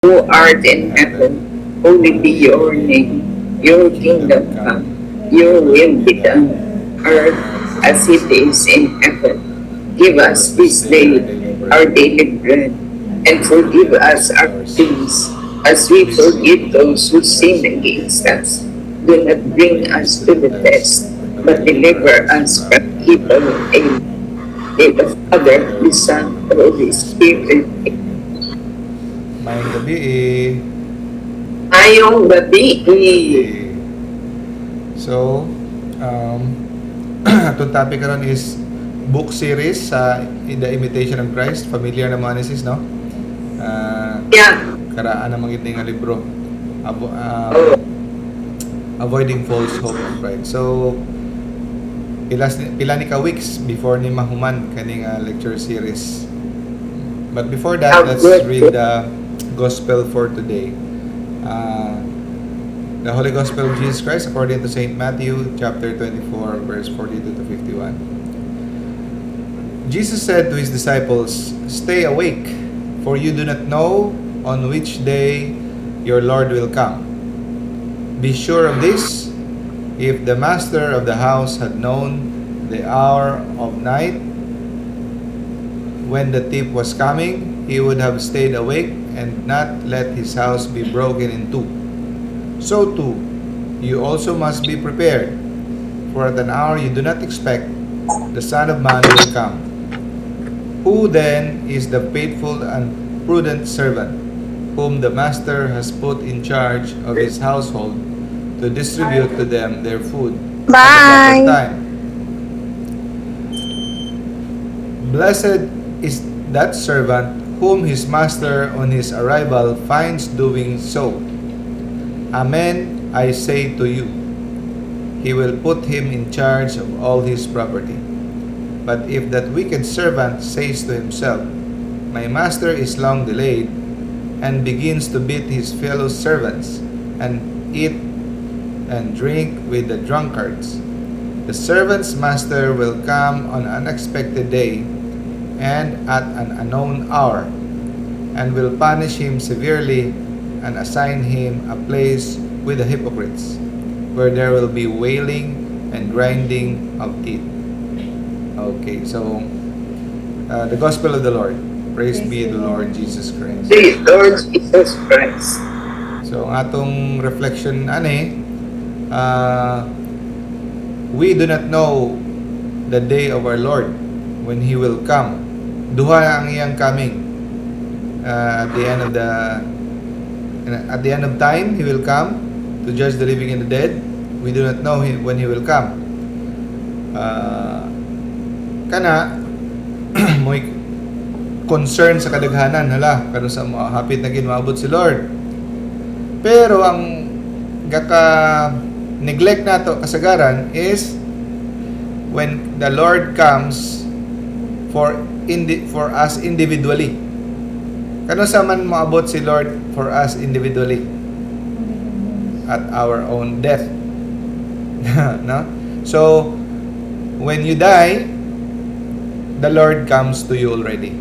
Who art in heaven, holy be your name. Your kingdom come, your will be done, earth as it is in heaven. Give us this day our daily bread, and forgive us our sins, as we forgive those who sin against us. Do not bring us to the test, but deliver us from evil. Amen. In the Father, the Son, the Holy Spirit. Maayong gabi eh. Maayong gabi eh. So, atong topic karon is book series sa The Imitation of Christ. Familiar na mo sis, no? Yeah. Karaan na mga nga libro. Oh. Avoiding False Hope and Pride. So, pila ni ka weeks before ni mahuman kaning lecture series. But before that, Ah, let's good. Read the gospel for today. The Holy Gospel of Jesus Christ according to St. Matthew chapter 24 verse 42 to 51. Jesus said to his disciples, "Stay awake, for you do not know on which day your Lord will come. Be sure of this, if the master of the house had known the hour of night when the thief was coming, he would have stayed awake and not let his house be broken into. So too, you also must be prepared, for at an hour you do not expect, the Son of Man will come. Who then is the faithful and prudent servant, whom the master has put in charge of his household to distribute to them their food at the proper Bye. Time? Blessed is that servant whom his master on his arrival finds doing so. Amen, I say to you, he will put him in charge of all his property. But if that wicked servant says to himself, 'My master is long delayed,' and begins to beat his fellow servants, and eat and drink with the drunkards, the servant's master will come on an unexpected day and at an unknown hour, and will punish him severely and assign him a place with the hypocrites, where there will be wailing and grinding of teeth." Okay, so the gospel of the Lord. Praise be the Lord Jesus Christ. The Lord Jesus Christ. So ang atong reflection ani, we do not know the day of our Lord when He will come. Duha ang iyang coming. At the end of time, He will come to judge the living and the dead. We do not know when He will come. Kana mo'y concern sa kadaghanan, hala, kanus-a hapit na gid maabot si Lord? Pero ang gaka neglect nato kasagaran is when the Lord comes for us individually. Kanus-a man moabot si Lord for us individually? At our own death. No? So when you die, the Lord comes to you already.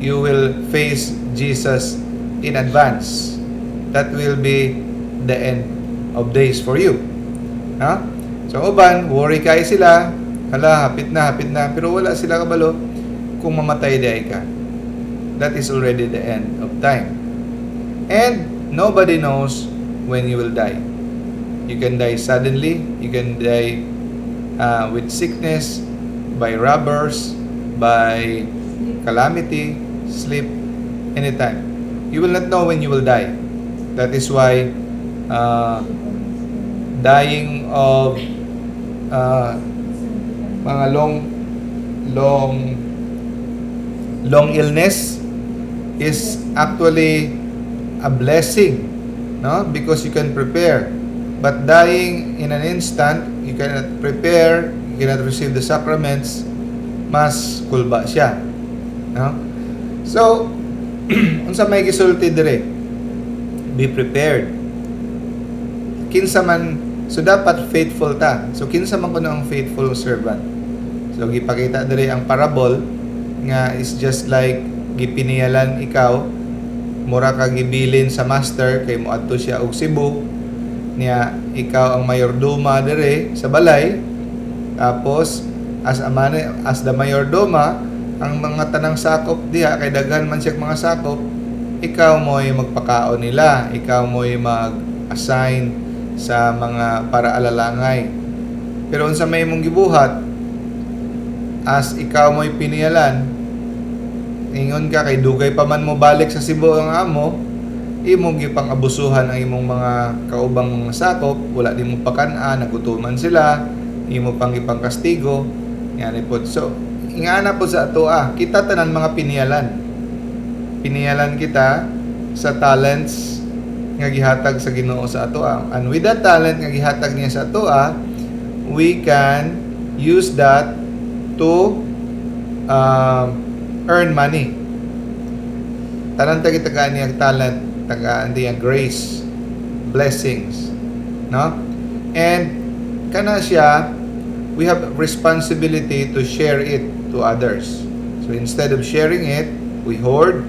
You will face Jesus in advance. That will be the end of days for you. Ha? So uban, worry kay sila, hala, hapit na, hapit na, pero wala sila kabalo kung mamatay diay ka. That is already the end of time. And nobody knows when you will die. You can die suddenly, you can die with sickness, by robbers, by calamity, sleep, anytime. You will not know when you will die. That is why dying of mga long, long, long illness is actually a blessing, no? Because you can prepare. But dying in an instant, you cannot prepare, you cannot receive the sacraments, mas kulba siya. No? So, unsa may gisulti dire? Be prepared. Kinsa man, so dapat faithful ta. So kinsa man kuno ang faithful servant? So gipakita dire ang parable nga is just like gipiniyalan ikaw. Mura ka gibilin sa master kay moadto siya og Cebu niya, ikaw ang mayordoma dire sa balay. Tapos as a man, as the mayordoma, ang mga tanang sakop diha, kay daghan man siya mga sakop, ikaw mo'y magpakaon nila, ikaw mo'y mag-assign sa mga para alalangay. Pero unsa may imong gibuhat as ikaw mo'y piniyalan? Ingon ka kay dugay pa man mo balik sa Cebu ang amo, imong gipang abusuhan ang imong mga kaubang mga sakop, wala di mo pakan-a, nagutuman sila, imo pang ipangkastigo yani pod. So ingana po sa atoa, kita tanan mga piniyalan. Piniyalan kita sa talents nga gihatag sa Ginoo sa atoa, and with that talent nga gihatag niya sa atoa, we can use that to earn money. Tanan ta gitagaan niya talent, tagaan niya grace, blessings, no? And kana siya, we have responsibility to share it to others. So instead of sharing it, we hoard,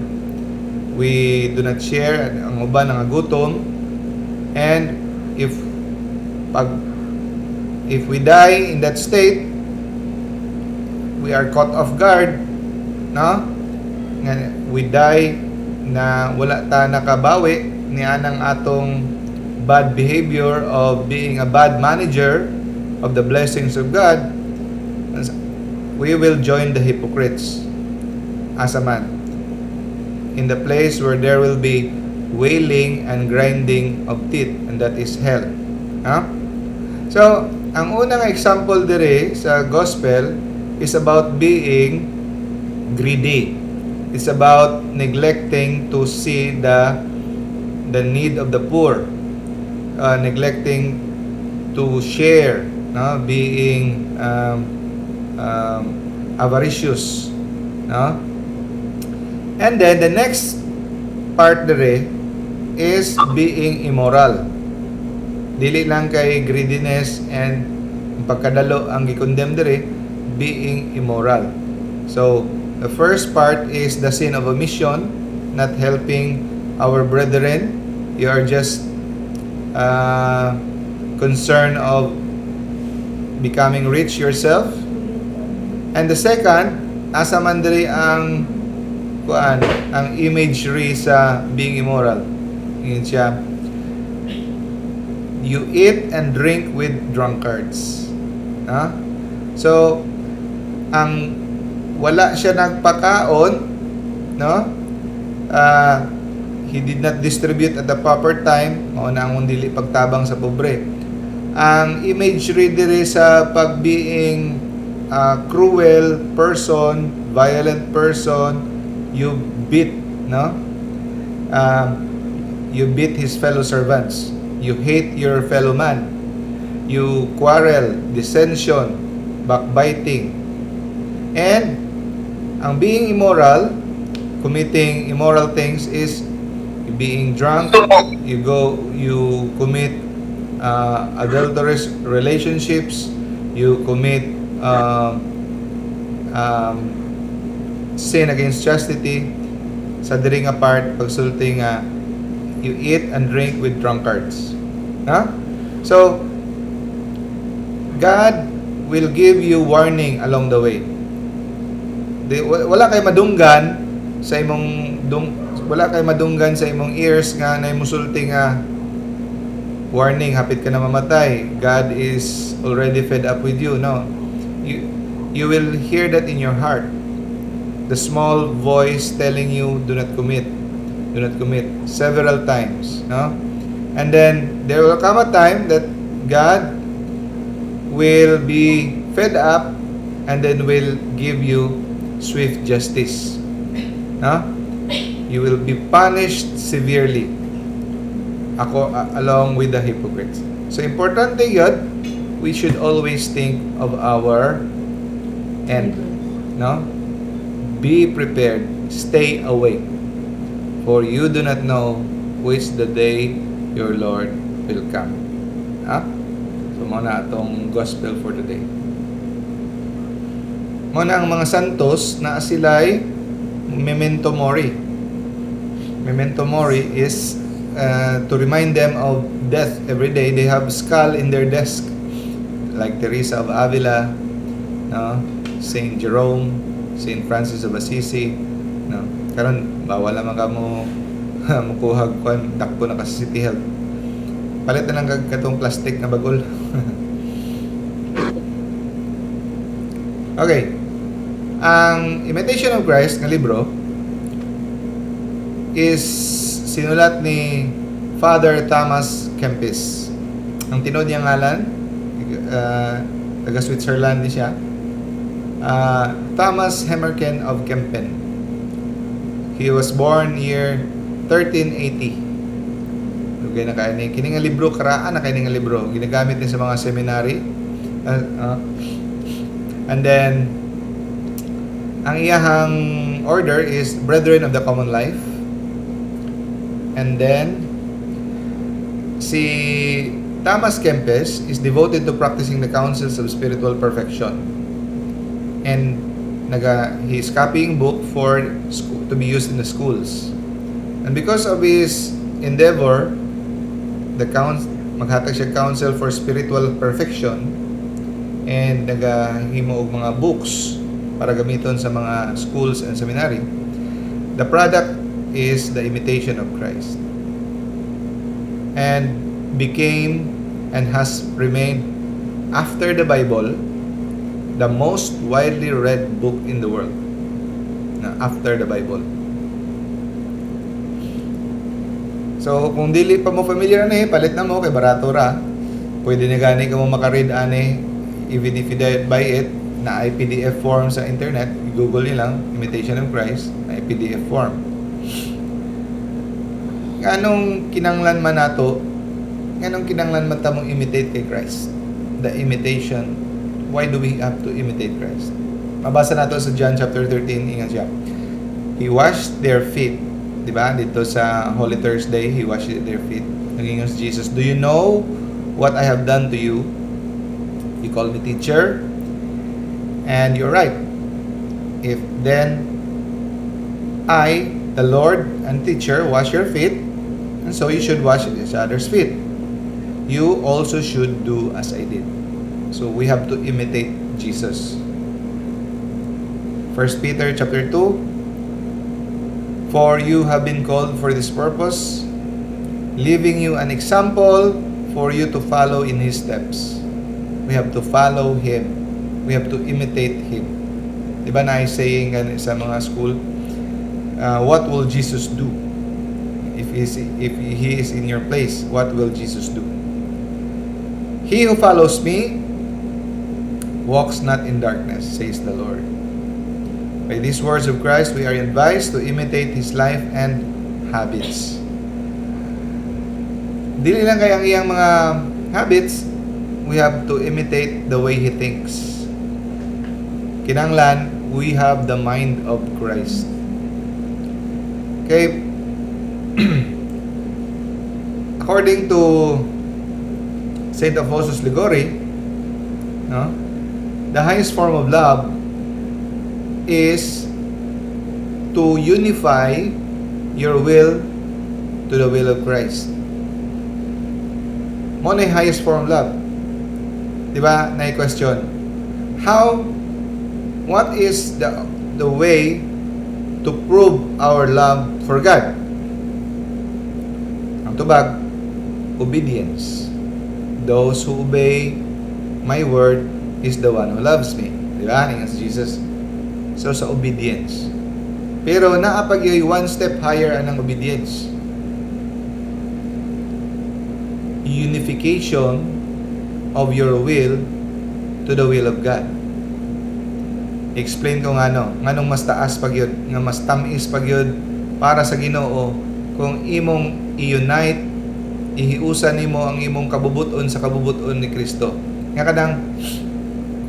we do not share, ang uban nangagutom, and if we die in that state, we are caught off guard, no? Nga we die na wala ta nakabawi ni anang atong bad behavior of being a bad manager of the blessings of God, we will join the hypocrites as a man in the place where there will be wailing and grinding of teeth, and that is hell. Ha? So, ang unang example dire sa gospel is about being greedy. It's about neglecting to see the need of the poor, neglecting to share, no? Being avaricious, no? And then the next part dire is being immoral. Dili lang kay greediness and pagkadalo ang gi-condemn dire, being immoral. So, the first part is the sin of omission, not helping our brethren. You are just concerned of becoming rich yourself. And the second, asa man diri ang kuan, ang imagery sa being immoral? Yun siya. You eat and drink with drunkards. Ha? So, ang wala siya nagpakaon, no? He did not distribute at the proper time, mao na ang dili pagtabang sa pobre. Ang imagery diri sa pag being a cruel person, violent person, you beat, no? You beat his fellow servants. You hate your fellow man. You quarrel, dissension, backbiting. And ang being immoral, committing immoral things, is being drunk, you commit adulterous relationships, you commit sin against chastity. Sa diri nga part, pagsulti nga you eat and drink with drunkards. Ha? So, God will give you warning along the way. Di, wala kay madunggan sa imong ears nga nay musulti nga warning, hapit ka na mamatay, God is already fed up with you. No, you will hear that in your heart, the small voice telling you, "Do not commit, do not commit," several times, no? And then there will come a time that God will be fed up and then will give you swift justice, no? You will be punished severely ako along with the hypocrites. So importante yun, we should always think of our end, no? Be prepared, stay awake, for you do not know which the day your Lord will come. Ha? So mao na atong gospel for today. Mao na ang mga santos na sila'y memento mori. Memento mori is to remind them of death every day. They have skull in their desk, like Teresa of Avila, no? Saint Jerome, Saint Francis of Assisi, no? Karon bawal naman ka mo mukuhag kuan, dakpo na ka sa City Health. Palit na lang kag katong plastic na bagol. Okay. Ang Imitation of Christ nga libro is sinulat ni Father Thomas Kempis. Ang tinuod niyang ngalan, taga Switzerland ni siya. Thomas Hemerken of Kempen. He was born year 1380. Dugay na kaayo ni. Kini nga libro, karaan na kaayo nga libro. Ginagamit ni sa mga seminary. And then, ang iyahang order is Brethren of the Common Life. And then, si Thomas Kempis is devoted to practicing the counsels of spiritual perfection. And he is copying book for school, to be used in the schools. And because of his endeavor, the council, maghatag siya counsel for spiritual perfection and nagahimo og mga books para gamiton sa mga schools and seminary. The product is The Imitation of Christ and became and has remained, after the Bible, the most widely read book in the world na after the Bible. So kung dili pa mo familiar ani, palit na mo kay barato ra. Pwede na gani ka mo makaread ani even if you don't buy it na PDF form sa internet. I-Google niyo lang Imitation of Christ na PDF form. Anong kinanglan man nato? Nganong kinanglan man ta mong imitate kay Christ? The imitation. Why do we have to imitate Christ? Mabasa nato sa John chapter 13, ingon siya. He washed their feet. Di ba? Dito sa Holy Thursday, he washed their feet. Nag-ingon si Jesus, "Do you know what I have done to you? You call me teacher, and you're right. If then I, the Lord and teacher, wash your feet, and so you should wash each other's feet. You also should do as I did." So we have to imitate Jesus. 1 Peter chapter 2: "For you have been called for this purpose, leaving you an example for you to follow in his steps." We have to follow him. We have to imitate him. Di ba na saying gani sa mga school, "What will Jesus do? If he is in your place, what will Jesus do?" "He who follows me walks not in darkness, says the Lord." By these words of Christ, we are advised to imitate His life and habits. Dili lang kay ang iyang mga habits, we have to imitate the way He thinks. Kinanglan, we have the mind of Christ. Okay, according to Saint Alphonsus Liguori, no, the highest form of love is to unify your will to the will of Christ. Mao na yung highest form of love. Di ba? Na question. What is the way to prove our love for God? Ang tubag, obedience. "Those who obey my word is the one who loves me." Di ba? Ingon si Jesus. So, sa obedience. Pero naa pa gyud one step higher anang obedience. Unification of your will to the will of God. Explain ko ngano, nganong mas taas pa gyud, nga mas tamis pa gyud para sa Ginoo kung imong i-unite, ihiusan nimo ang imong kabubuton sa kabubuton ni Kristo. Nga kanang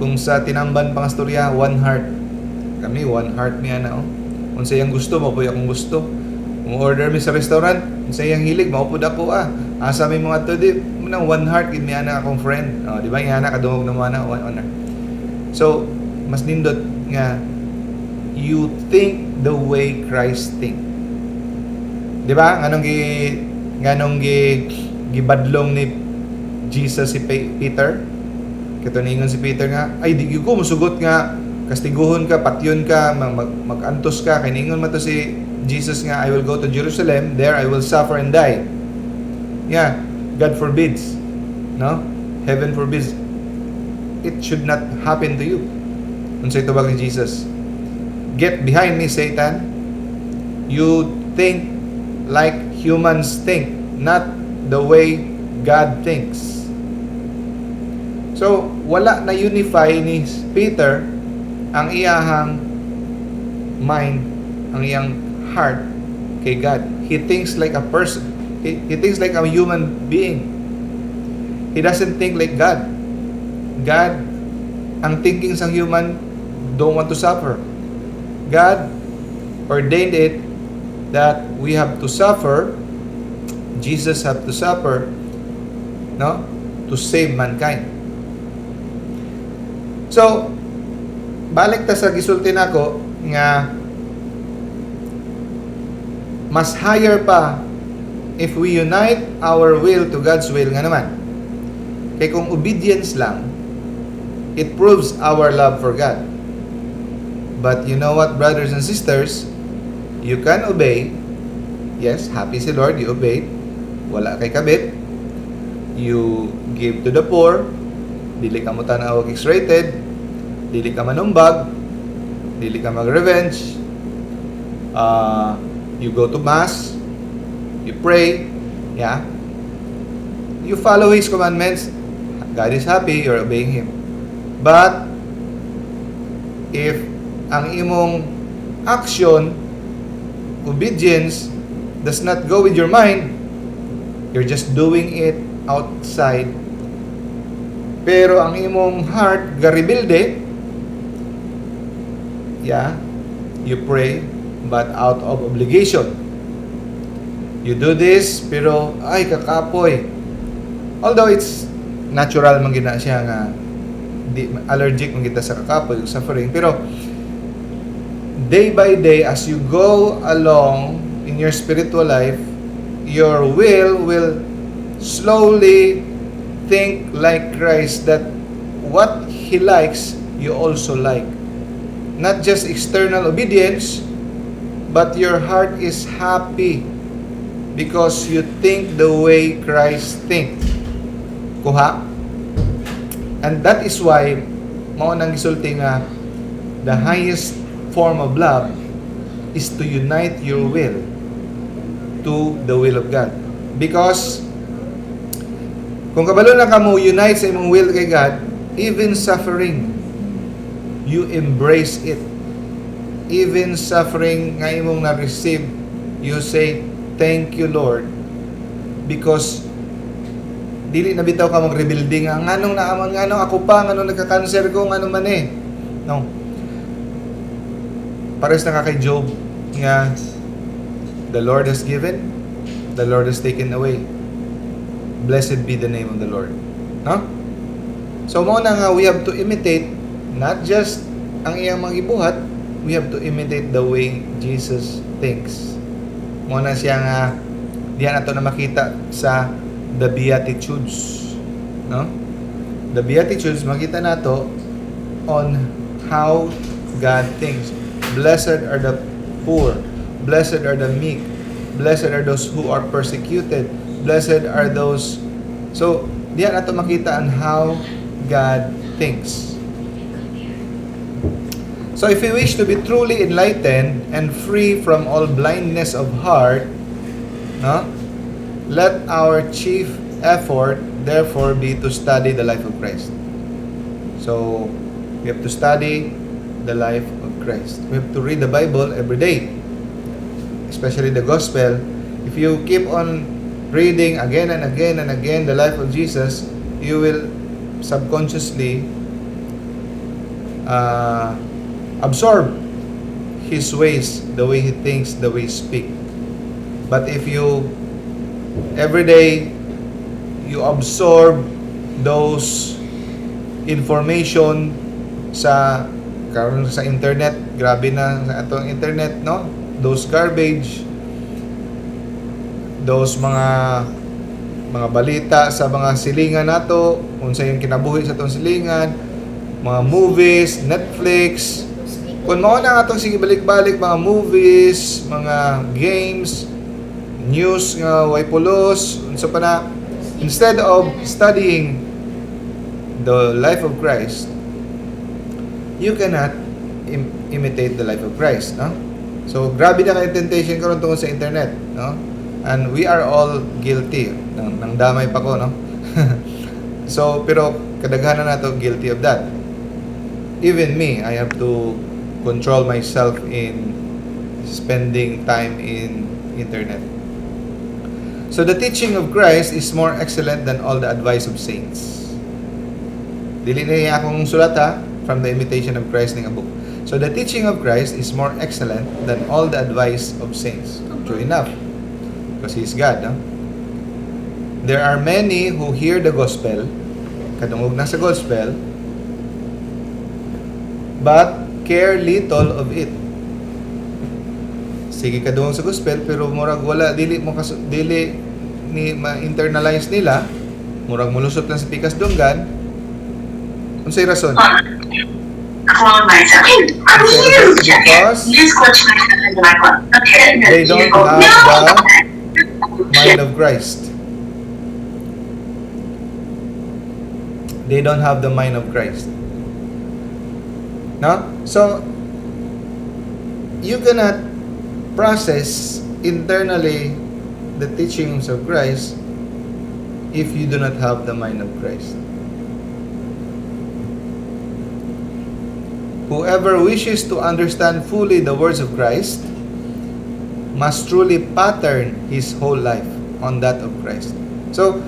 kung sa Tinamban pang storya, one heart. Kami, one heart mi ana oh. Kung sa iyang gusto, mao akong gusto. Kung order mi sa restaurant, kung sa iyang hilig, mao pud ako ah. Asa mi mga to di, nang one heart gid mi ana akong friend. Oh, di ba? Nga ana kadungog na mo ana one heart. So, mas nindot nga you think the way Christ think. Di ba? Nganong gi gibadlong ni Jesus si Peter? Kato niingon si Peter nga, "Ay, di gyud ko musugot nga kastiguhon ka, patyon ka, mag-antos ka." Kay niingon man to si Jesus nga, "I will go to Jerusalem, there I will suffer and die." Yeah, God forbids. No? Heaven forbids. It should not happen to you. Unsay tubag ni Jesus? "Get behind me, Satan. You think like humans think, not the way God thinks." So, wala na unify ni Peter ang iyahang mind, ang iyang heart kay God. He thinks like a person. He thinks like a human being. He doesn't think like God. God, ang thinking sa human, don't want to suffer. God ordained it that we have to suffer. Jesus have to suffer, no? To save mankind. So, balik ta sa gisulti nako nga mas higher pa if we unite our will to God's will nga naman. Kay kung obedience lang, it proves our love for God. But you know what, brothers and sisters? You can obey. Yes, happy si Lord, you obey. Wala kay kabit. You give to the poor. Dili ka mo tanaw X-rated. Dili ka manumbag. Dili ka mag-revenge. You go to Mass. You pray. Yeah. You follow His commandments. God is happy, you're obeying Him. But if ang imong action, obedience, does not go with your mind, you're just doing it outside. Pero ang imong heart, garebelde, yeah, you pray, but out of obligation. You do this, pero, ay, kakapoy. Although it's natural man gina siya nga di, allergic man kita sa kakapoy, suffering. Pero, day by day, as you go along in your spiritual life, your will slowly think like Christ, that what He likes, you also like. Not just external obedience, but your heart is happy because you think the way Christ think. Kuha? And that is why, mao nang gisulti nga, the highest form of love is to unite your will to the will of God. Because kung kabalo na ka mo unite sa imong will kay God, even suffering, you embrace it. Even suffering nga imong na-receive, you say, "Thank you, Lord." Because dili na bitaw ka mag-rebuilding nga nganong naaman, nganong ako pa, nganong nagka-cancer ko, nganong man eh. No. Pares na ka kay Job nga the Lord has given, the Lord has taken away. Blessed be the name of the Lord. No? So mao na nga we have to imitate not just ang iyang mga gibuhat, we have to imitate the way Jesus thinks. Mao na siya nga diyan nato na makita sa the Beatitudes. No? The Beatitudes, makita nato on how God thinks. Blessed are the poor. Blessed are the meek. Blessed are those who are persecuted. Blessed are those. So, diyan nato makita on how God thinks. So if we wish to be truly enlightened and free from all blindness of heart, no? Let our chief effort therefore be to study the life of Christ. So we have to study the life of Christ. We have to read the Bible every day, especially the Gospel. If you keep on reading again and again and again the life of Jesus, you will subconsciously absorb His ways, the way He thinks, the way He speaks. But if you every day you absorb those information sa karon sa internet, grabe na sa atong internet, no? Those garbage. Those mga balita sa mga silingan nato, unsa yung kinabuhi sa atong silingan, mga movies, Netflix. Kung mao na atong sige balik-balik mga movies, mga games, news nga way pulos, unsa pa na, instead of studying the life of Christ, you cannot imitate the life of Christ, no? So, grabe na kay temptation karon tungod sa internet, no? And we are all guilty. Nang damay pa ko, no? So, pero kadaghanan nato guilty of that. Even me, I have to control myself in spending time in internet. So the teaching of Christ is more excellent than all the advice of saints. Dili na niya akong sulat ha, from the Imitation of Christ ning book. So the teaching of Christ is more excellent than all the advice of saints. True enough. Because He is God, no? There are many who hear the gospel, kadungog na sa gospel, but care little of it. Sige kadungog sa gospel pero murag wala, dili mo kas, dili ni ma-internalize nila, murag mulusot lang sa pikas dunggan. Unsay rason? Clone myself. Hey, I'm huge. Because You just clutch myself into my glove. Okay. they don't No. have the mind of Christ. They don't have the mind of Christ. No? So, you cannot process internally the teachings of Christ if you do not have the mind of Christ. Whoever wishes to understand fully the words of Christ must truly pattern his whole life on that of Christ. So,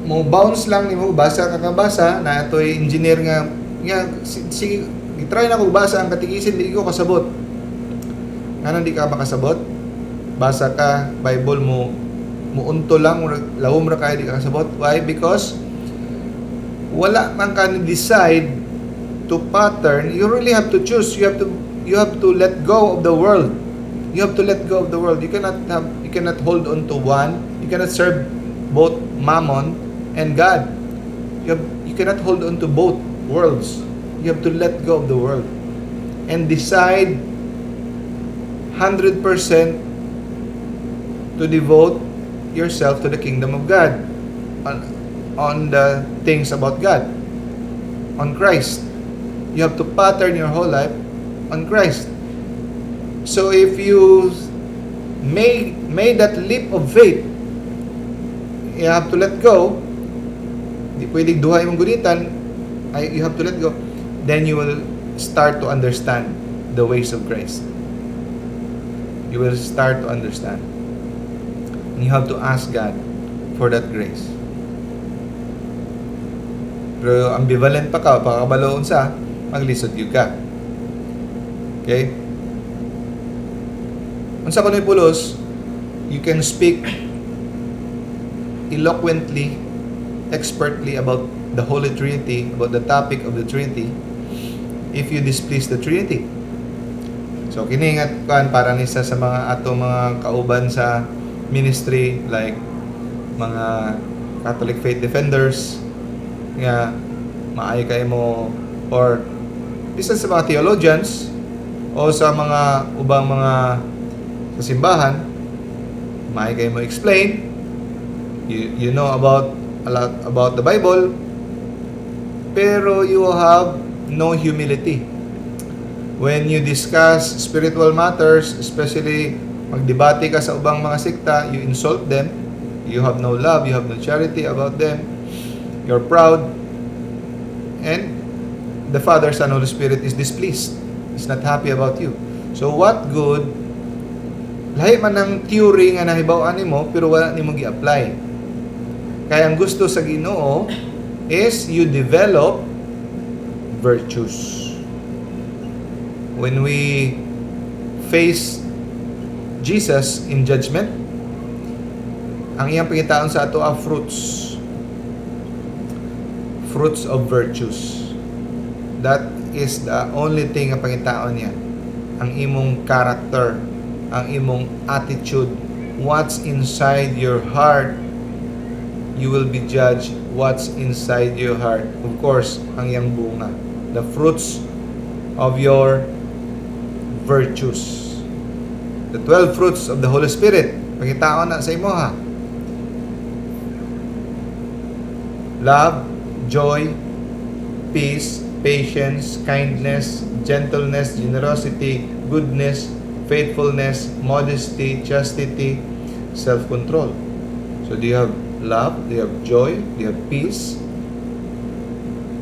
mo bounce lang nimo, basa ka kabasa na ito'y engineer nga sige, try na kog basa ang katikisin, di ko kasabot. Nganong di ka makasabot? Basa ka Bible mo, muunto lang, lawom ra kay di ka kasabot. Why? Because wala man ka ni decide to pattern. You really have to choose. You have to let go of the world. You have to let go of the world. You cannot hold on to one. You cannot serve both Mammon and God. You cannot hold on to both worlds. You have to let go of the world and decide 100% to devote yourself to the kingdom of God, on the things about God, on Christ. You have to pattern your whole life on Christ. So if you made that leap of faith, you have to let go. Di pwedeng duha imong gunitan, ay, you have to let go. Then you will start to understand the ways of Christ. You will start to understand. And you have to ask God for that grace. Pero ambivalent pa ka, pakabalo unsa, maglisod gyud ka. Okay? Unsa kuno'y pulos, you can speak eloquently, expertly about the Holy Trinity, about the topic of the Trinity, if you displease the Trinity. So kini nga kuan para ni sa mga ato mga kauban sa ministry, like mga Catholic faith defenders nga maayo kay mo, or bisan sa mga theologians o sa mga ubang mga sa simbahan, maayo kay mo explain, you know about a lot about the Bible, pero you have no humility when you discuss spiritual matters, especially magdebate ka sa ubang mga sekta. You insult them, you have no love, you have no charity about them, you're proud, and the Father, Son, Holy Spirit is displeased. Is not happy about you. So what good? Lahi man ng theory nga nahibaw-an nimo pero wala nimo gi-apply. Kaya ang gusto sa Ginoo is you develop virtues. When we face Jesus in judgment, ang iyang pangitaon sa ato are fruits. Fruits of virtues. That is the only thing ang pangitaon niya. Ang imong character, ang imong attitude What's inside your heart, you will be judged what's inside your heart. Of course, ang iyang bunga. The fruits of your virtues. The 12 fruits of the Holy Spirit. Pangitaon na sa imo ha. Love, joy, peace, patience, kindness, gentleness, generosity, goodness, faithfulness, modesty, chastity, self-control. So do you have love? Do you have joy? Do you have peace?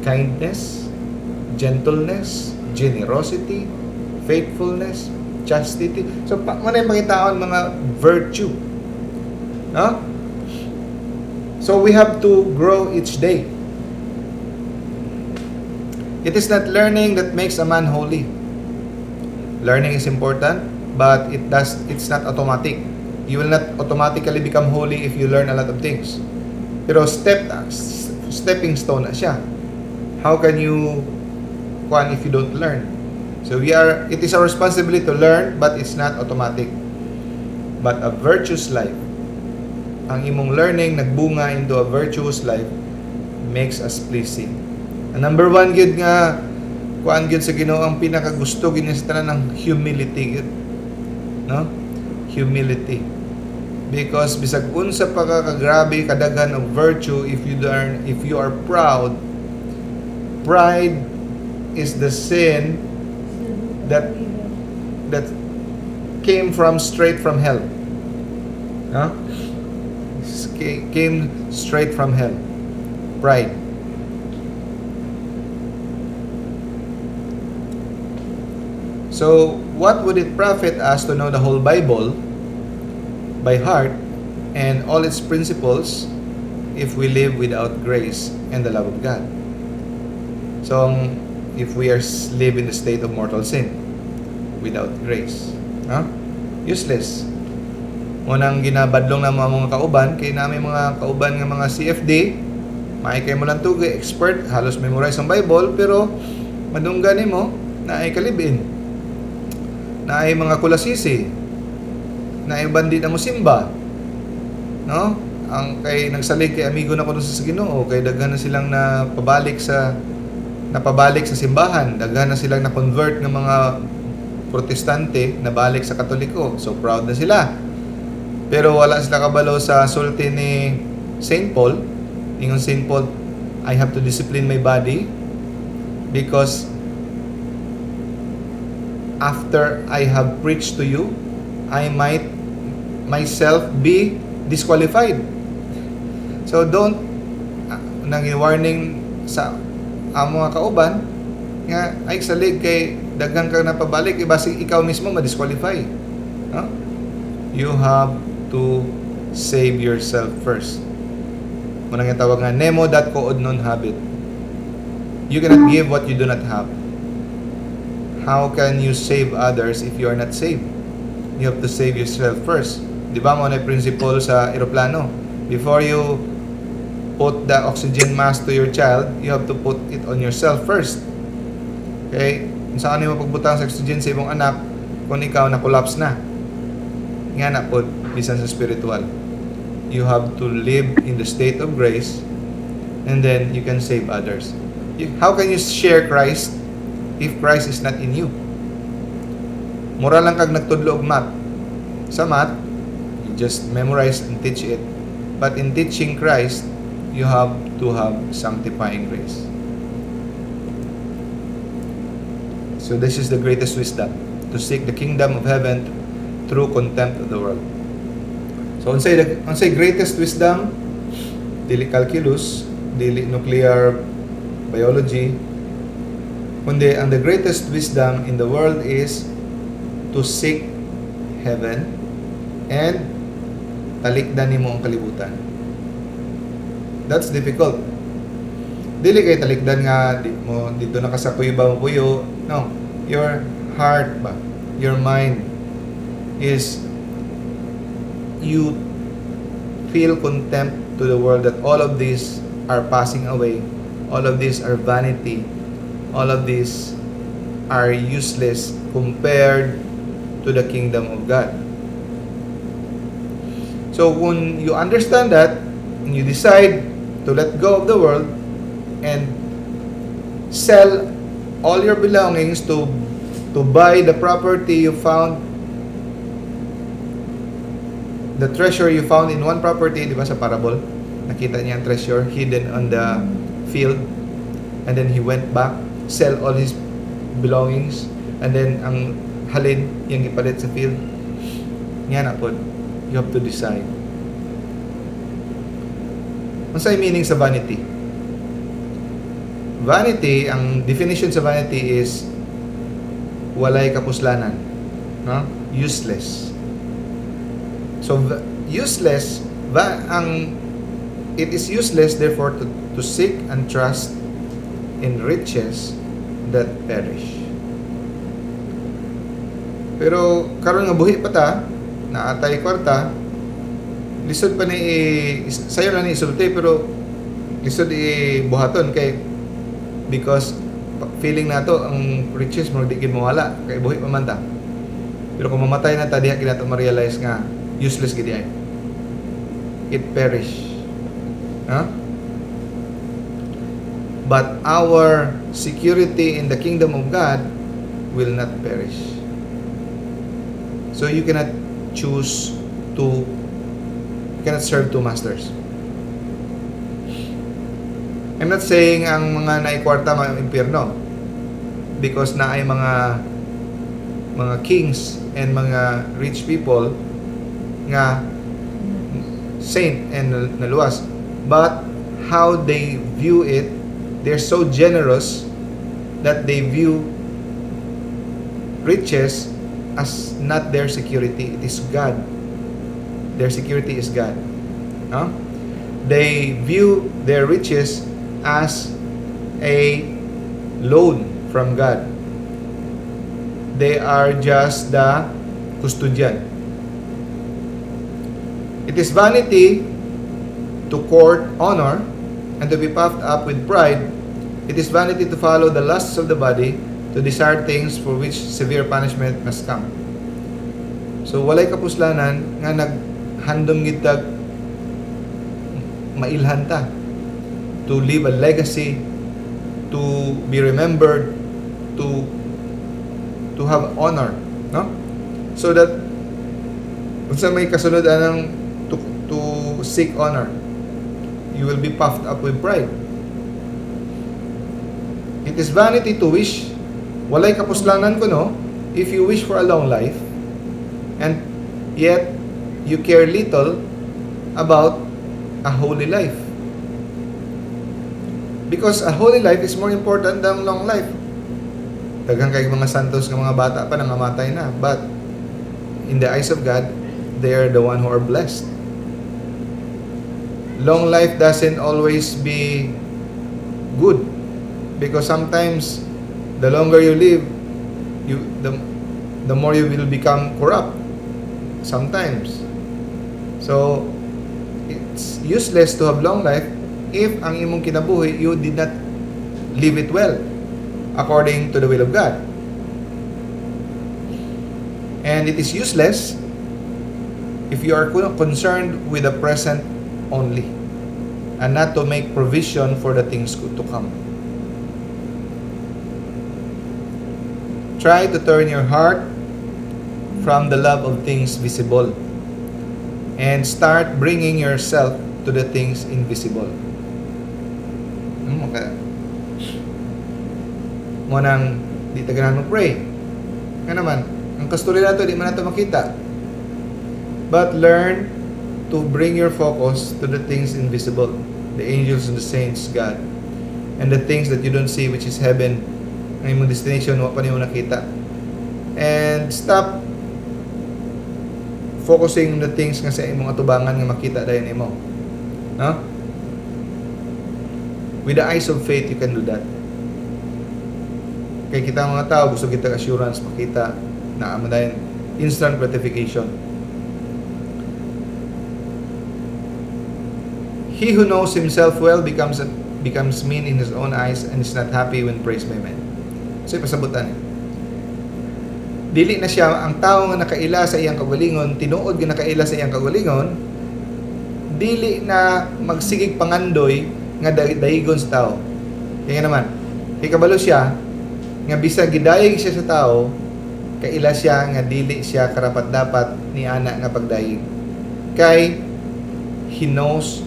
Kindness, gentleness, generosity, faithfulness, chastity. So, mao na yung pangitaon mga virtue. No? So, we have to grow each day. It is not learning that makes a man holy. Learning is important, but it's not automatic. You will not automatically become holy if you learn a lot of things. Pero stepping stone na siya. How can you kuan if you don't learn? So we are it is our responsibility to learn, but it's not automatic. But a virtuous life, ang imong learning nagbunga into a virtuous life, makes us pleasing. Ang number one gyud nga kuan gyud sa Ginoo, ang pinakagusto gyud niya sa tanan ng humility gyud. No? Humility. Because bisag unsa pa ka kagrabe kadaghan og virtue, if you are proud, pride is the sin that came from straight from hell. No? Came straight from hell. Pride. So, what would it profit us to know the whole Bible by heart and all its principles if we live without grace and the love of God? So, if we are live in the state of mortal sin without grace, huh? Useless. Mao nang ginabadlong na mga kauban, kay namin mga kauban nga mga CFD, maay kay mo lang tugi, expert, halos memorize ang Bible, pero madunggan nimo na ay kalibin. Na ay mga kulasisi, na ay bandi na mo simba. No? Ang kay nagsalig kay amigo na kuno sa Ginoo, kay daghan na silang napabalik sa simbahan, daghan na silang na-convert ng mga Protestante na balik sa Katoliko. So proud na sila. Pero wala sila kabalo sa sulti ni Saint Paul. Ingon Saint Paul, "I have to discipline my body because after I have preached to you, I might myself be disqualified." So don't nang warning sa amo nga kauban nga ay salig kay daghan kang napabalik, basig ikaw mismo ma-disqualify. No? You have to save yourself first. Mao nang tawag nga nemo dat quod non habet. You cannot give what you do not have. How can you save others if you are not saved? You have to save yourself first. Di ba mao na principle sa eroplano? Before you put the oxygen mask to your child, you have to put it on yourself first. Okay? Kung saan mo pagbutang sa oxygen sa imong anak kung ikaw na collapse na. Nga na pod bisan sa spiritual. You have to live in the state of grace and then you can save others. How can you share Christ if Christ is not in you? Mura lang kag nagtudlo og math. Sa math, you just memorize and teach it. But in teaching Christ, you have to have sanctifying grace. So this is the greatest wisdom, to seek the kingdom of heaven through contempt of the world. So unsay greatest wisdom? Dili calculus, dili nuclear biology, kundi ang the greatest wisdom in the world is to seek heaven and talikdan nimo ang kalibutan. That's difficult. Dili kay talikdan nga di mo dito na ka sa kuweba mo puyo. No, your heart ba, your mind is you feel contempt to the world, that all of these are passing away, all of these are vanity, all of these are useless compared to the kingdom of God. So kung you understand that, and you decide to let go of the world and sell all your belongings to buy the property you found, the treasure you found in one property, di ba sa parable? Nakita niya ang treasure hidden on the field and then he went back, sell all his belongings, and then ang halin iyang gipalit sa field. Nga na pod, you have to decide. Unsay meaning sa vanity? Vanity, ang definition sa vanity is walay kapuslanan, no? Useless. So useless va ang it is useless, therefore, to seek and trust in riches that perish. Pero karon nga buhi pa ta, naa tay kwarta, lisod pa ni sayo na ni isulti, pero lisod i buhaton kay because feeling nato ang riches mo di gid mawala kay buhi pa man ta. Pero kung mamatay na ta, diha gid nato ma-realize nga useless gid ay. It perish. Huh? But our security in the kingdom of God will not perish. So you cannot serve two masters. I'm not saying ang mga naay kwarta mga impyerno because naay mga kings and mga rich people nga saint and naluwas, but how they view it, they're so generous that they view riches as not their security. It is God. Their security is God, no? They view their riches as a loan from God. They are just the custodian. It is vanity to court honor and to be puffed up with pride. It is vanity to follow the lusts of the body, to desire things for which severe punishment must come. So walay kapuslanan nga naghandom gid tag mailhan ta, to leave a legacy, to be remembered, to have honor, no? So that unsa may kasunod anang to seek honor? You will be puffed up with pride. It is vanity to wish, walay kapuslanan ko, no, if you wish for a long life and yet you care little about a holy life. Because a holy life is more important than long life. Daghan kay mga santos nga mga bata pa nangamatay na. But in the eyes of God, they are the one who are blessed. Long life doesn't always be good because sometimes the longer you live, you the more you will become corrupt sometimes. So it's useless to have long life if ang imong kinabuhi, you did not live it well according to the will of God. And it is useless if you are concerned with the present only and not to make provision for the things to come. Try to turn your heart from the love of things visible and start bringing yourself to the things invisible. Okay. Mao nang di ta ganahan pray. Nga naman, ang kasturya nato di man nato makita. But learn to bring your focus to the things invisible, the angels and the saints, God, and the things that you don't see, which is heaven. Ang imong destination, wa pa nimo nakita. And stop focusing on the things nga sa imong atubangan nga makita dayon nimo. No? With the eyes of faith, you can do that. Kay kita mga tao, gusto kita assurance, makita na dayon instant gratification. He who knows himself well becomes mean in his own eyes and is not happy when praised by men. So ipasabutan eh. Dili na siya ang tao nga nakaila sa iyang kaugalingon, tinuod nga nakaila sa iyang kaugalingon, Dili na magsigig pangandoy nga dayigon sa tao. Kaya naman, kay kabalo siya nga bisag gidayeg siya sa tao, kaila siya nga dili siya karapat-dapat ni ana nga pagdayeg. Kay he knows,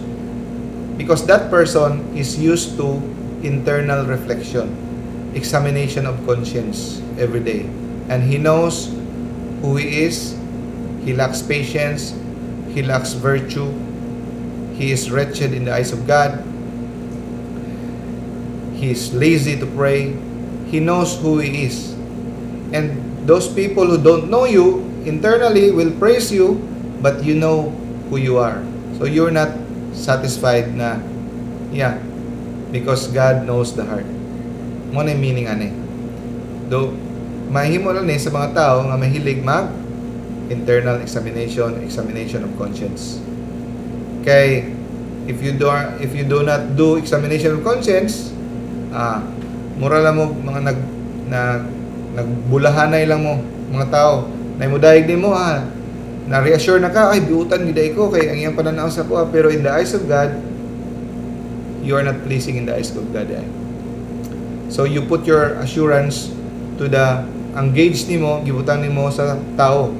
because that person is used to internal reflection, examination of conscience every day. And he knows who he is. He lacks patience, he lacks virtue, he is wretched in the eyes of God. He is lazy to pray. He knows who he is. And those people who don't know you internally will praise you, but you know who you are. So you're not satisfied na, yeah, because God knows the heart. Mao na yung meaning ani. Though, mahimo lang ni sa mga tao nga mahilig mag internal examination, examination of conscience. Kay if you do not do examination of conscience, mura lang mo mga nag nag nagbulahanay lang mo mga tao. Na mo dayeg nimo, na-reassure na ka, "Ay, biutan gid ko kay ang iyang pananaw sa ako," pero in the eyes of God, you are not pleasing in the eyes of God. Eh. So you put your assurance to the ang gauge nimo, gibutang nimo sa tao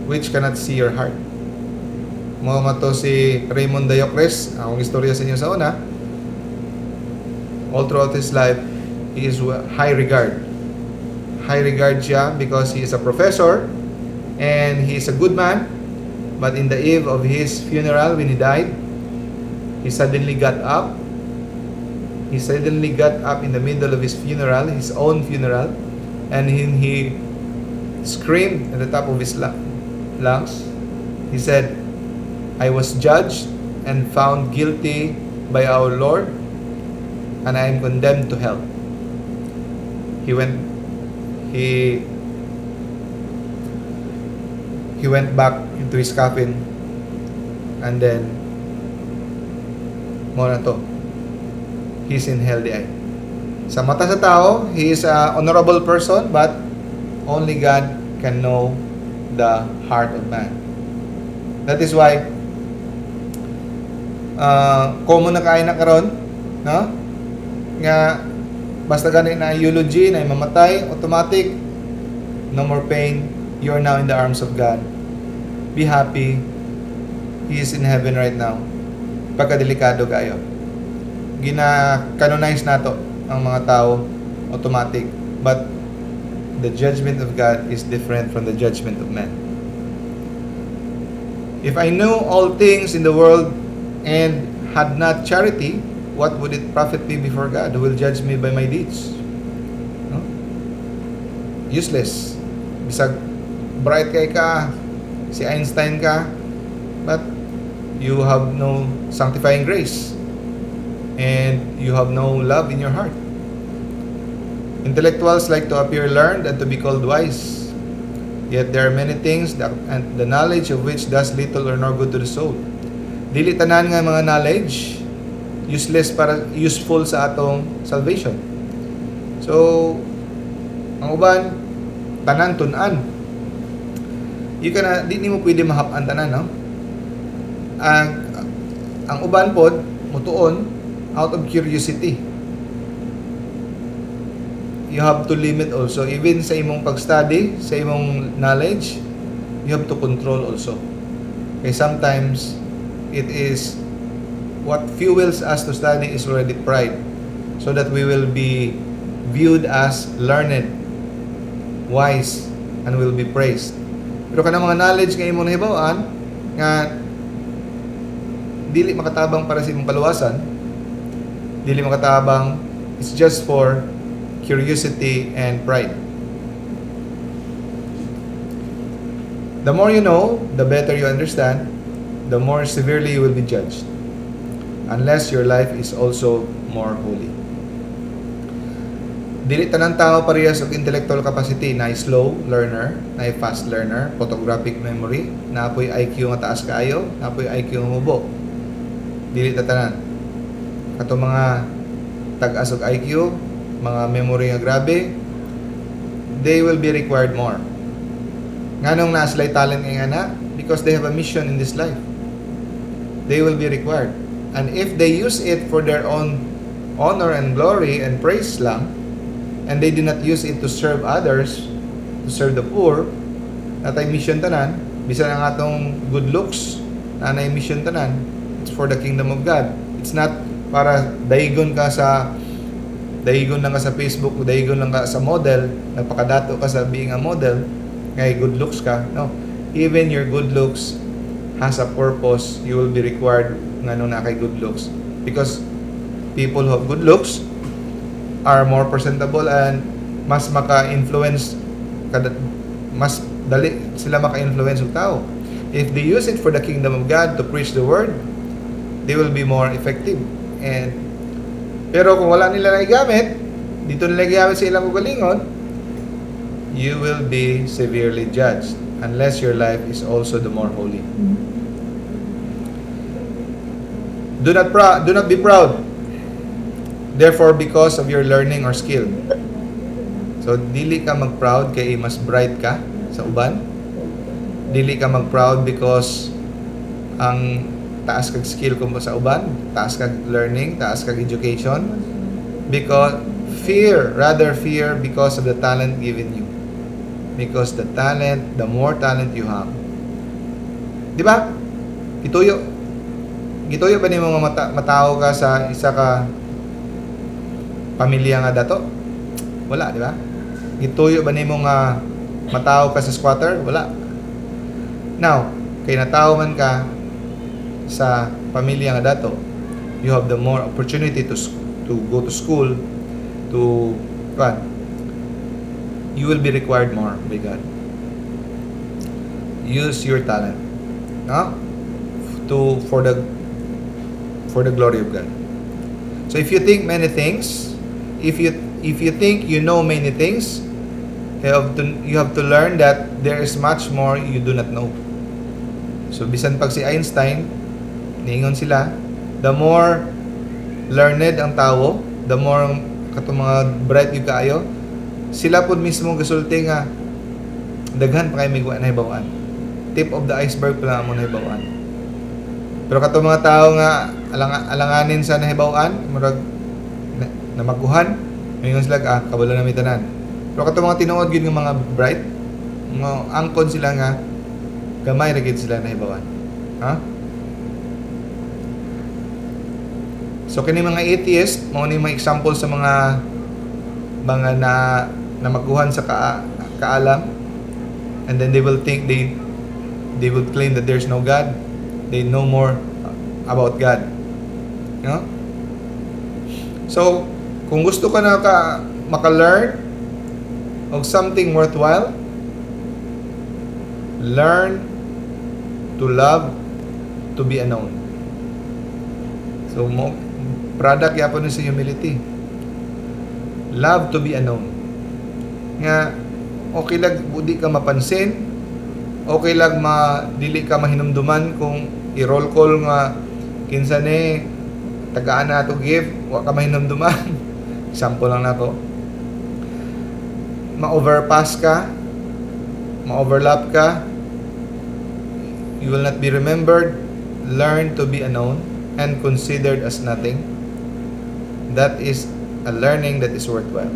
which cannot see your heart. Mao man to si Raymond Diocres, akong istorya sa inyo sa una. All throughout his life, he is high regard. High regard siya because he is a professor and he is a good man. But in the eve of his funeral, when he died, he suddenly got up. He suddenly got up in the middle of his funeral, his own funeral, and he screamed at the top of his lungs. He said, "I was judged and found guilty by our Lord, and I am condemned to hell." He went back into his coffin and then mao na to. He's in hell diay. Sa mata sa tao, he is a honorable person, but only God can know the heart of man. That is why common na kaayo na karon, no? Nga basta gani na eulogy na mamatay, automatic no more pain, you are now in the arms of God. Be happy. He is in heaven right now. Pagkadelikado kaayo. Gina-canonize nato ang mga tao automatic. But the judgment of God is different from the judgment of man. If I knew all things in the world and had not charity, what would it profit me before God, who will judge me by my deeds? No? Useless. Bisag bright kay ka, si Einstein ka, but you have no sanctifying grace and you have no love in your heart. Intellectuals like to appear learned and to be called wise. Yet there are many things that, and the knowledge of which does little or no good to the soul. Dili tanan nga mga knowledge useless para useful sa atong salvation. So, ang uban tanan tun-an. You kana di nimo pwede mahap-an tanan, no? Ang uban pod mutuon out of curiosity. You have to limit also, even sa imong pag-study, sa imong knowledge, you have to control also. Kay sometimes it is what fuels us to study is already pride, so that we will be viewed as learned, wise, and will be praised. Pero kanang mga knowledge nga imong nahibaw-an nga dili makatabang para sa imong kaluwasan, dili makatabang, it's just for curiosity and pride. The more you know, the better you understand, the more severely you will be judged, unless your life is also more holy. Dili tanan tao parehas og intellectual capacity. Na slow learner, na fast learner, photographic memory, naa poy IQ nga taas kaayo, naa poy IQ nga mubo. Dili ta tanan. Kato mga tag-as og IQ, mga memory nga grabe, they will be required more. Nganong naa sila'y talent nga ana? Because they have a mission in this life. They will be required. And if they use it for their own honor and glory and praise lang, and they do not use it to serve others, to serve the poor, naa tay mission tanan, bisan ang atong good looks, naa nay mission tanan, it's for the kingdom of God. It's not para daygon lang ka sa Facebook, daygon lang ka sa model, nagpakadato ka sa being a model, ngay good looks ka. No. Even your good looks has a purpose. You will be required ngano naa kay good looks. Because people who have good looks are more presentable and mas maka-influence kada mas dali sila maka-influence og tao. If they use it for the kingdom of God to preach the word, they will be more effective. And pero kung wala nila naigamit, didto nila gigamit sa ilang kaugalingon, you will be severely judged unless your life is also the more holy. Do not be proud, therefore, because of your learning or skill. So dili ka mag-proud kay mas bright ka sa uban. Dili ka mag-proud because ang taas kag skill kung sa uban, taas kag learning, taas kag education. Because fear, rather fear because of the talent given you. Because the talent, the more talent you have. Di ba? Gituyo. Gituyo ba nimo nga matawo ka sa isa ka pamilya nga dato? Wala, di ba? Gituyo ba nimo nga matawo ka sa squatter? Wala. Now, kay natawo man ka sa pamilya nga dato, you have the more opportunity to go to school, to what? You will be required more by God. Use your talent, no? To for the glory of God. So if you think many things, if you think you know many things, you have to learn that there is much more you do not know. So bisan pag si Einstein, niingon sila, the more learned ang tawo, the more katong mga bright gyud kaayo, sila pud mismo gasulti nga daghan pa kay mig wa nahibaw-an. Tip of the iceberg pa lang amo nahibaw-an. Pero katong mga tao nga alanganin sa nahibaw-an, murag namaguhan, ingon sila, "Ah, kabalo na mi tanan." Pero katong mga tinuod gyud nga mga bright, mga angkon sila nga gamay ra gyud sila nahibaw-an. Ha? So kini mga atheist, mao ni mga example sa mga na namaguhan sa kaalam, and then they will think they will claim that there's no God. They know more about God. No? So, kung gusto ka na ka maka-learn of something worthwhile, learn to love to be unknown. So, mo product yapon ni sa humility. Love to be unknown. Nga okay lang di ka mapansin, okay lang ma dili ka mahinumduman kung i-roll call nga kinsa ni tagaan na to give, wa ka mahinumduman. Example lang nako. Ma-overpass ka, ma-overlap ka, you will not be remembered. Learn to be unknown and considered as nothing. That is a learning that is worthwhile.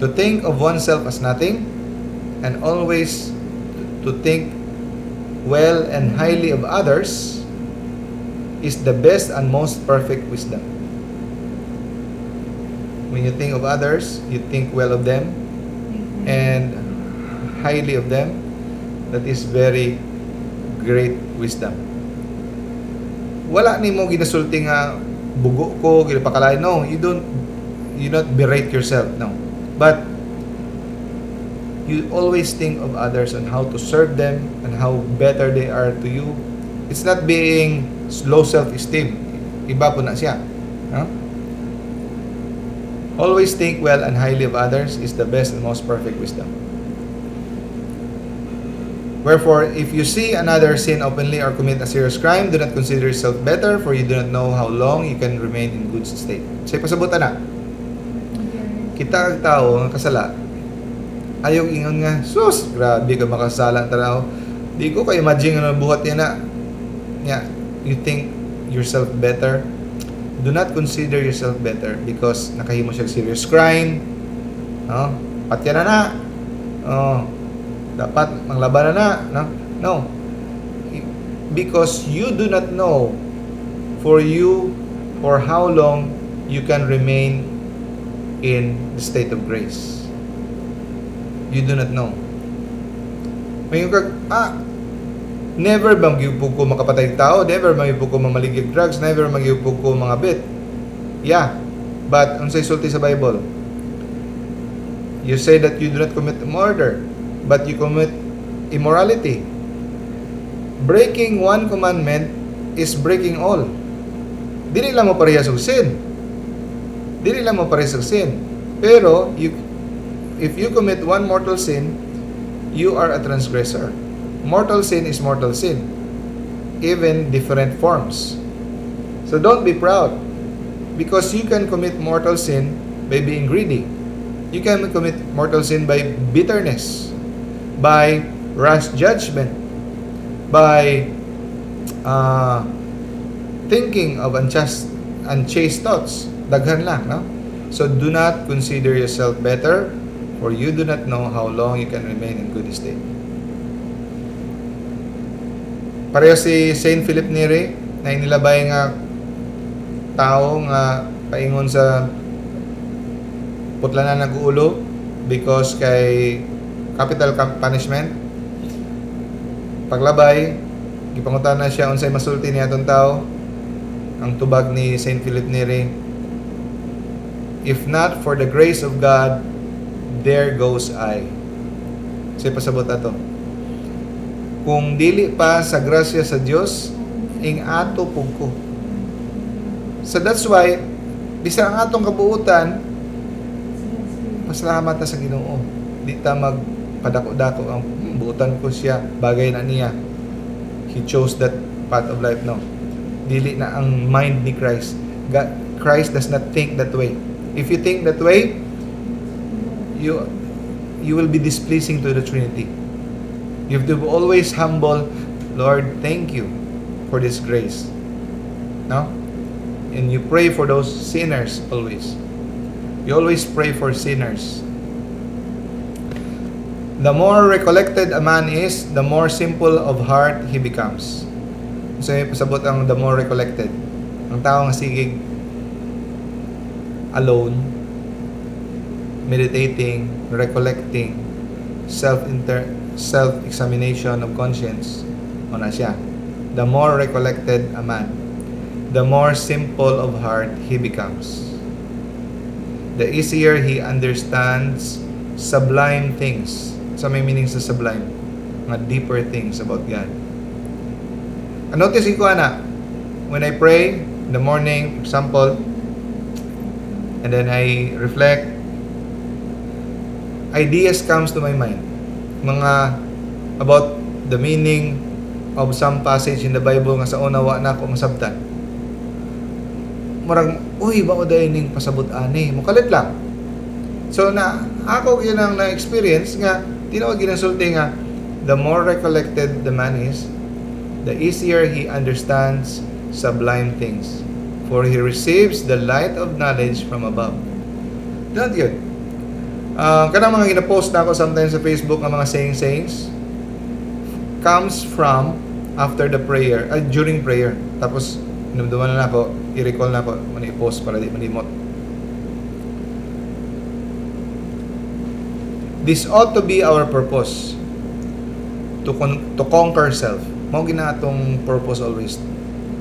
To think of oneself as nothing and always to think well and highly of others is the best and most perfect wisdom. When you think of others, you think well of them and highly of them. That is very great wisdom. Wala nimo ginasulti nga bugo ko, ginapakalain. No, you don't berate yourself, no. But you always think of others and how to serve them and how better they are to you. It's not being low self-esteem. Iba pud na siya. No? Always think well and highly of others is the best and most perfect wisdom. Wherefore, if you see another sin openly or commit a serious crime, do not consider yourself better, for you do not know how long you can remain in good state. Sa pasabutan na, kita ang tao nga kasala, ayaw ingon nga, "Sus, grabe ka makasala tao." Di ko ka-imagine nga buhat niya na. Yeah, you think yourself better. Do not consider yourself better because nakahimo siya serious crime. No? Patya na na. Oh, dapat manglaban na na, no? No. Because you do not know for how long you can remain in the state of grace. You do not know. May kag, never bang gyud ko makapatay og tao, never man gyud ko mamaligyag drugs, never man gyud ko mga bit. Yeah. But unsay sulti sa Bible? You say that you do not commit murder, but you commit immorality. Breaking one commandment is breaking all. Dili lang mo parehas og sin. Dili lang mo parehas og sin. Pero if you commit one mortal sin, you are a transgressor. Mortal sin is mortal sin, even different forms. So don't be proud because you can commit mortal sin by being greedy. You can commit mortal sin by bitterness, by rash judgment, by thinking of unjust, unchaste thoughts. Daghan lang, no? So do not consider yourself better, for you do not know how long you can remain in good state. Pareho si Saint Philip Neri na inilabay nga tao nga paingon sa putlanan ng ulo because kay capital punishment. Paglabay, gipangutana siya unsay masulti niya atong tao. Ang tubag ni Saint Philip Neri, "If not for the grace of God, there goes I." Say pasabot ato, kung dili pa sa grasya sa Dios, ing ato pug ko. So that's why bisan ang atong kabuutan, pasalamat ta sa Ginoo. Di ta magpadako-dako ang buutan ko siya, bagay na niya. He chose that path of life, no? Dili na ang mind ni Christ. God, Christ does not think that way. If you think that way, you will be displeasing to the Trinity. You have to be always humble. "Lord, thank you for this grace." No? And you pray for those sinners always. You always pray for sinners. The more recollected a man is, the more simple of heart he becomes. So, may pasabot ang the more recollected. Ang tao nga sigig alone, meditating, recollecting, self-examination of conscience, o na siya. The more recollected a man, the more simple of heart he becomes. The easier he understands sublime things. Sa may meaning sa sublime, mga deeper things about God. And notice ko ana, when I pray in the morning, for example, and then I reflect, ideas comes to my mind. Mga about the meaning of some passage in the Bible nga sa una wa na ako masabtan. Murag, "Uy, mao diay ning pasabot ani?" Mukalit lang. So na ako yun ang na-experience nga tinuod ginasulti nga the more recollected the man is, the easier he understands sublime things, for he receives the light of knowledge from above. Don't yun. Kanang mga gina-post na ako sometimes sa Facebook ang mga saying-sayings comes from after the prayer, during prayer. Tapos, hinumduman na ako, i-recall na ako, man i-post para di malimot. This ought to be our purpose. To conquer self. Mao gina atong purpose always.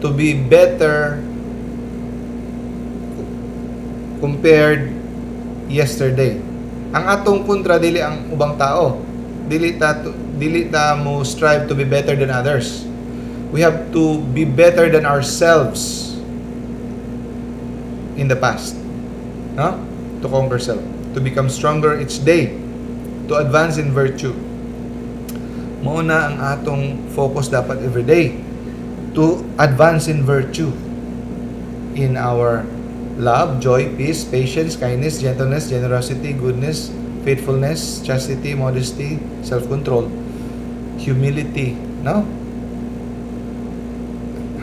To be better compared yesterday. Ang atong kontra dili ang ubang tao. Dili ta mo strive to be better than others. We have to be better than ourselves in the past. No? To conquer self, to become stronger each day, to advance in virtue. Mao na ang atong focus dapat every day, to advance in virtue in our love, joy, peace, patience, kindness, gentleness, generosity, goodness, faithfulness, chastity, modesty, self-control, humility. No?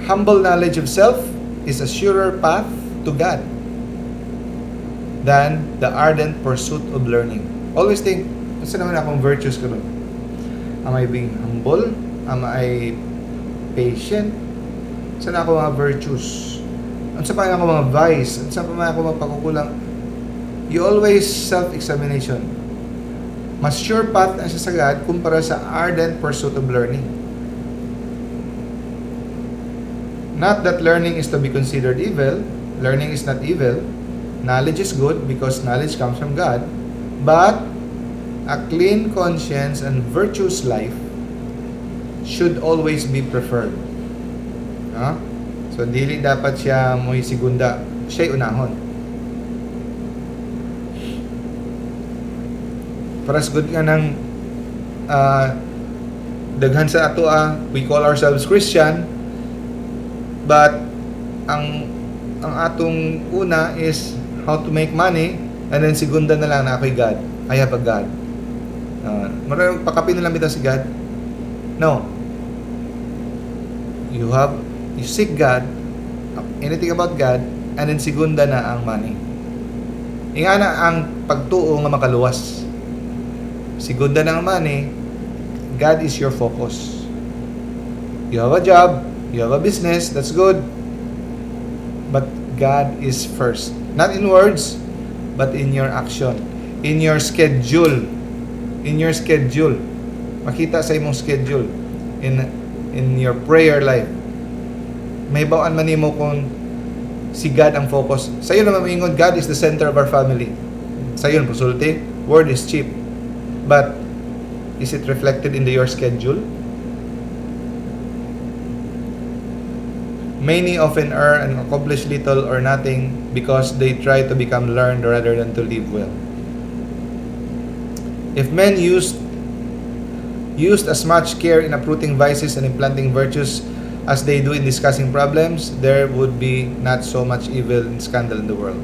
Humble knowledge of self is a surer path to God than the ardent pursuit of learning. Always think, unsa naman akong virtues karon? Am I being humble? Am I patient? Unsa na ako mga virtues? Unsa pa ako mga vice? Unsa pa man ako mga pagkukulang? You always self-examination. Mas sure path na siya sa God kumpara sa ardent pursuit of learning. Not that learning is to be considered evil. Learning is not evil. Knowledge is good because knowledge comes from God. But a clean conscience and virtuous life should always be preferred. Ha? So, dili dapat siya mo'y segunda. Siya'y unahon. Paras good nga ng daghan sa ato we call ourselves Christian, but ang atong una is how to make money, and then segunda na lang na ako'y God. I have a God. Marang pakapin na lang bitaw si God. No. You seek God, anything about God, and then segunda na ang money. Ingana ang pagtuo nga makaluwas. Segunda na ang money, God is your focus. You have a job, you have a business, that's good. But God is first. Not in words, but in your action. In your schedule. In your schedule. Makita sa imong schedule. In your prayer life. Mahibaw-an man nimo kung si God ang focus. Sayo naman moingon, "God is the center of our family." Sayo pasulti, word is cheap. But is it reflected in your schedule? Many often err and accomplish little or nothing because they try to become learned rather than to live well. If men used as much care in uprooting vices and implanting virtues as they do in discussing problems, there would be not so much evil and scandal in the world.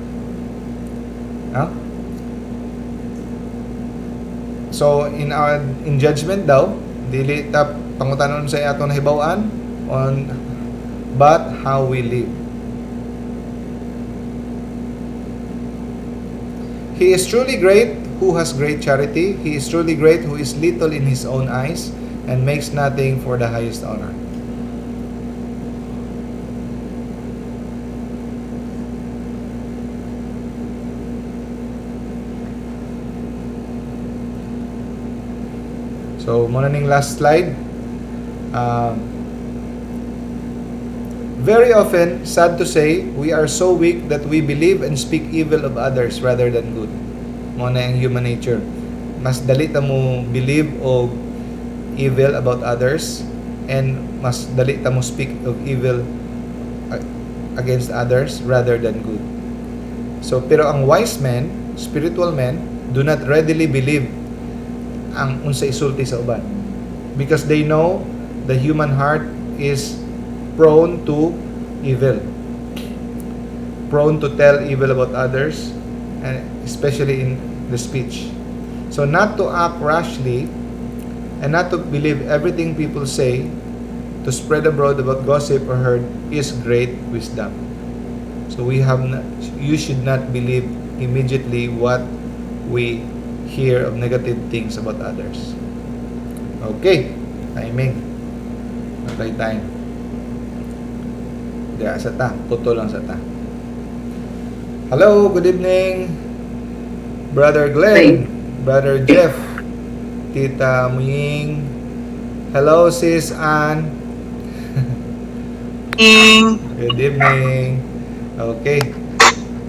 Huh? So in judgment daw, dili ta pangutanon sa atong nahibaw-an on but how we live. He is truly great who has great charity. He is truly great who is little in his own eyes and makes nothing for the highest honor. So, mao na ning last slide. Very often, sad to say, we are so weak that we believe and speak evil of others rather than good. Mao na ang human nature. Mas dali ta mo believe og evil about others and mas dali ta mo speak of evil against others rather than good. So, pero ang wise men, spiritual men, do not readily believe ang unsa isulti sa uban because they know the human heart is prone to evil, prone to tell evil about others, and especially in the speech. So not to act rashly and not to believe everything people say, to spread abroad about gossip or heard, is great wisdom. So we have not, you should not believe immediately what we hear of negative things about others. Okay, timing. Natay time. Diya sa ta, puto lang sa ta. Hello, good evening. Brother Glenn, Brother Jeff, Tita Muying. Hello, Sis Ann. Good evening. Okay.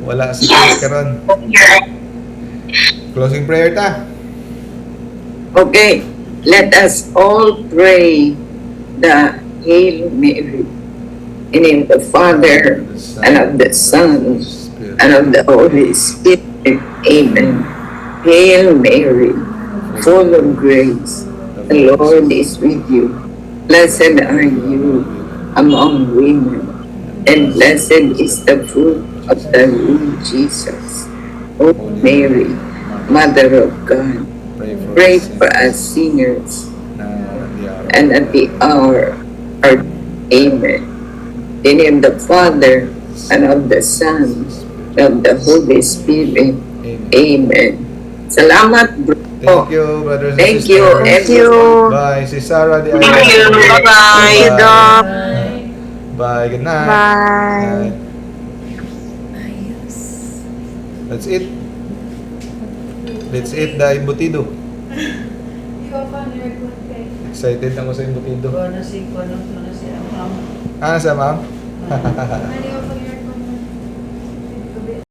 Wala si Chris karon. Closing prayer ta. Okay, let us all pray the Hail Mary. In the name of the Father, and of the Son, and of the Holy Spirit. Amen. Hail Mary, full of grace, the Lord is with you. Blessed are you among women, and blessed is the fruit of thy womb, Jesus. O Mary, Mother of God, Pray for pray us for us sinners now and the hour of and at the hour of our. Amen. In the name of the Father, and of the Son, and of the Holy Spirit. Amen. Amen. Salamat, bro. Thank you, brothers and Thank sisters. you, Thank you. Bye. Si Sarah de Thank you. Bye-bye. Thank you, Doc. Bye. Good night. Bye. Night. Ayos. Let's eat. Let's eat the embutido. Ikaw pa, nirecord kay. Excited ako sa embutido. Kuha na si, kuha na si Amam. Ah, sa ma'am? Ano yung